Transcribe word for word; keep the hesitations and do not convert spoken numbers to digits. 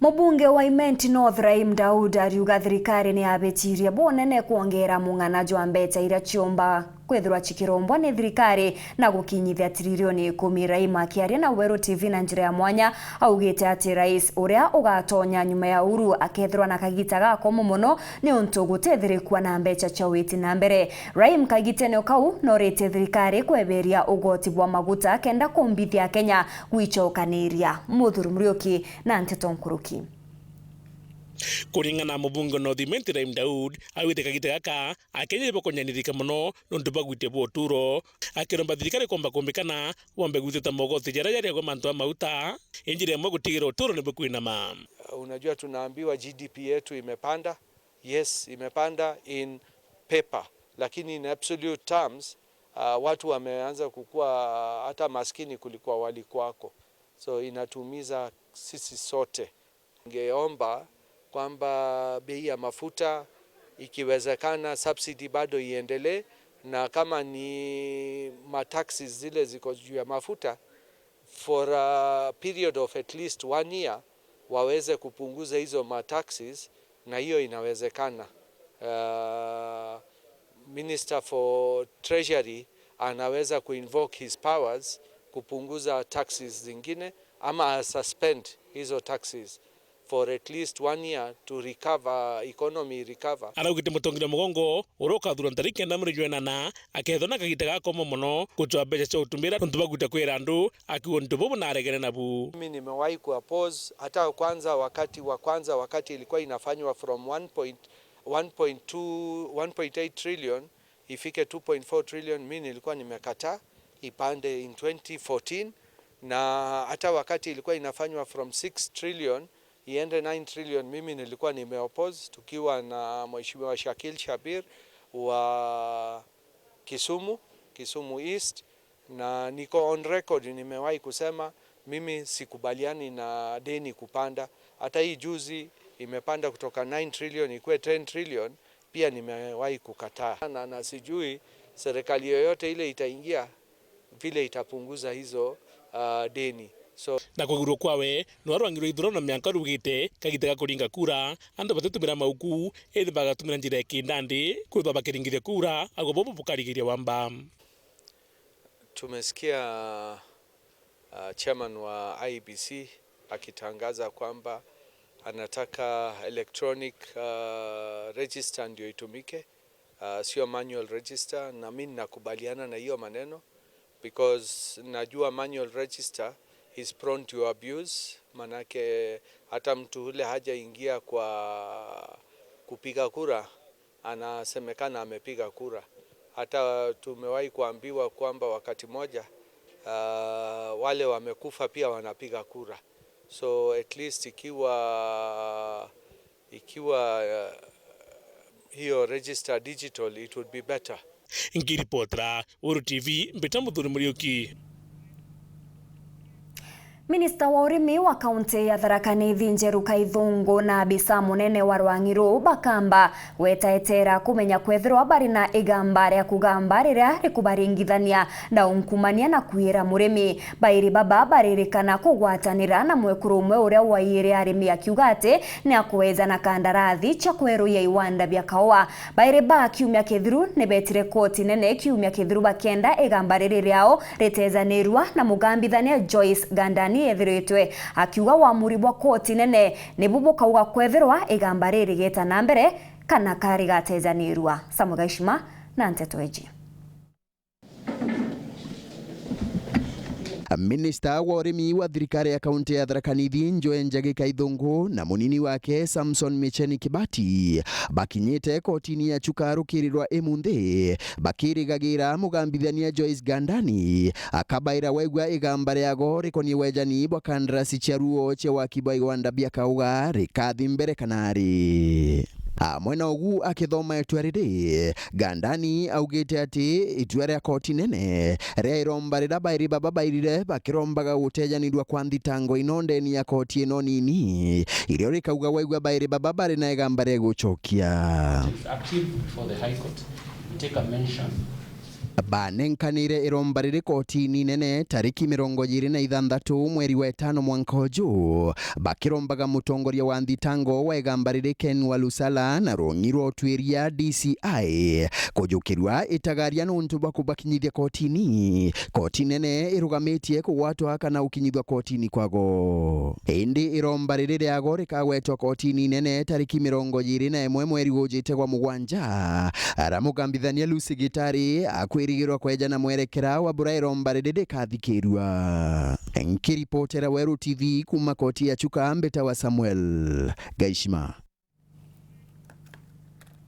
Mubunge wa Imenti North Rahim Daud ariuga thirikari ni yabitirie bunene kwongera mung'ana jwa mbeca iria ciumba kwithirwa cikirombwa ni thirikari na gukinyithia trilioni ikumi. Rahim akiaria na Weru T V na njira ya mwanya augite ati rais uria ugatonya nyuma ya Uhuru akethirwa na kagita gakomo mono niuntu gutithirikua na mbeca cia witi na mbere. Rahim kagitene o kau noritie thirikari kweberia ugoti bwa maguta kenda kumbithia Kenya gwicokaniria. Muthuri Muriuki na nteto nkuruki. Kuringana na mubunge wa North Imenti Rahim Daud, augite kagita gaka Akenya ibakunyanirika mono nontu bwa gwite bwa uturo, akiromba thirikari komba kumbikana wambe gwitita mogoti jaria jariagwa mantu a mauta, injira imwe gutigira uturo ni bukwinama. Unajua, tunaambiwa G D P yetu imepanda. Yes, imepanda in paper, lakini in absolute terms, uh, watu wameanza kukua hata maskini kuliko walikuwako. So inatuumiza sisi sote. Ningeomba kwamba bei ya mafuta, ikiwezekana, subsidy bado iendelee, na kama ni mataxes zile ziko juu ya mafuta, for a period of at least one year, waweze kupunguza hizo mataxes, na hiyo inawezekana. Uh, Minister for Treasury anaweza kuinvoke his powers kupunguza taxes zingine ama suspend hizo taxes for at least one year to recover, economy recover. Araugite mutongeria mugongo uria ukathurwa ntariki kenda mweri jwa inana akethwa na kagita gakomo mono gucwa mbeca cia utumira nontu bwa gwita kwira andu, akiuga untu bubu naregene nabu. Mimi nimewahi kuoppose hata kwanza wakati wa kwanza, wakati ilikuwa inafanywa from one point, one point two, one point eight trillion ifike two point four trillion, mimi nilikuwa nimekataa ipande in twenty fourteen, na hata wakati ilikuwa inafanywa from six trillion iende nine trillion, mimi nilikuwa nimeoppose tukiwa na Mheshimiwa Shakil Shabir wa Kisumu, Kisumu East, na niko on record, nimewahi kusema mimi sikubaliani na deni kupanda. Hata hii juzi imepanda kutoka nine trillion ikuwe ten trillion, pia nimewahi kukataa. Na, na sijui serikali yoyote ile itaingia vile itapunguza hizo, uh, deni. So, na kugurwa kwawe, nwarwangirwe ithurano na mianka rugite kagita ga kuringa kura, antu batitumira mauku, indi bagatumira njira ya kindandi kwithwa bakiringithia kura, ago bobo bukarigiria wamba. Tumesikia, uh, chairman wa I E B C akitangaza kwamba anataka electronic, uh, register ndio itumike, uh, sio manual register, na mimi ninakubaliana na hiyo maneno because najua manual register is prone to abuse, manake hata mtu ule hajaingia kwa kupiga kura anasemekana amepiga kura. Hata tumewahi kuambiwa kwamba wakati moja, uh, wale wamekufa pia wanapiga kura. So at least ikiwa, ikiwa, uh, hiyo register digital, it would be better. Nkiripotera Uru T V, mbita Muthuri Muriuki. Minista wa urimi wa kaunti ya Tharaka Nithi Njeru Kaithungu na abisa munene wa rwang'i ruu bakamba gwetaetera kumenya kwethirwa bari na igamba ria kugamba riria rikubaringithania na unkumania na kwira murimi. Bairi baba baririkana kugwatanira na mwekuru umwe uria waiyire arimi akiuga ati ni akweja na kandarathi cia kweruia iwanda bia kaua. Bairi ba kiumia kithiru ni betire koti nene kiumia kithiru bakienda igamba riri riao ritejaniirua na mugambithania Joyce Gandani ethiritwe akiuga wamuri bwa koti nene nibu bukauga kwethirwa igamba riri rigeta na mbere kana ka rigatejaniirua. Samuel Gaishima na nteto iji. Minista wa urimi wa thirikari ya kaunti ya Tharaka Nithi, Njue Njagi Kaithungu, na munini wake, Samson Micheni Kibati, bakinyite kotini ya Chuka rukirirwa imunthi, bakirigagira mugambithania Joyce Gandani akabaira waigua igamba riago rikonie wejani bwa kandarasi cia ruo cia waki bwa igwanda bia kauga rikathi mbere kana ri. Amwe na ugu akithoma itua riri, Gandani augite ati itua ria koti nene ria iromba riria bairi baba bairire bakirombaga gutejanirua kwa nthitango ino ndeni ya koti ino nini, irio rikauga waigua bairi baba bari na igamba ria gucokia. It is active before the High Court. We take a mention Banenkanire iromba riri kotini nene tariki mirongo iri na ithanthatu mweri wa itano mwanka uju, bakirombaga mutongoria wa nthitango wa igamba riri Ken Walusala na rung'i rwa utuiria D C I kujukirua itagaria nuntu bwa kubakinyithia kotini. Koti nene irugamitie kugwatwa kana gukinyithua kotini kwago. Indi iromba riri riago rikagwetwa kotini nene tariki mirongo iri na imwe mweri ujite gwa mugwanja, ara mugambithania Lucy Gitari akwirigirwa kweja na mwerekera wa bura iromba riri rikathikirua. Nkiripotera Weru T V kuma koti ya Chuka, mbita wa Samuel Gaishima.